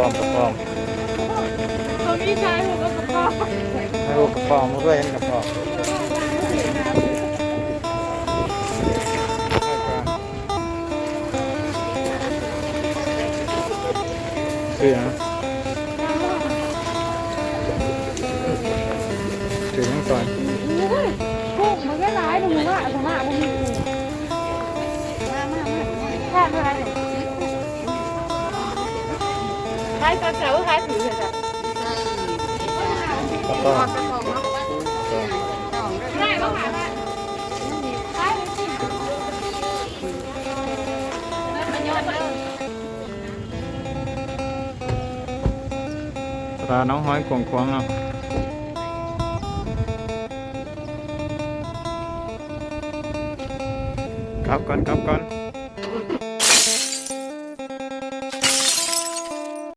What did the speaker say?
ປອມ ປະປອມ ເຂົາມີຊາຍຮູບກັບປະປອມ ໃຫ້ຮູບປະປອມມາດ້ວຍ ເຫັນກະປອມ ຊື່ຫຍັງ? ຖືກຍັງກ່ອນ ໂອ້ຍ ກຸ້ງມັນຫຼາຍໆ ບໍ່ຮູ້ວ່າ ອາດຈະມາບໍ່ມີກຸ້ງ ມາ ມາ ມາ ທາດເທົ່າໃດ? ຂາຍຕອນເຊົ້າ ຂາຍຖືກເດ ປະກອບ ໄດ້ບໍ່ຂາຍ? ຕະຫຼາດໜອງຫອຍກວ້າງຂວາງເນາະ ກັບກ່ອນ ກັບກ່ອນ.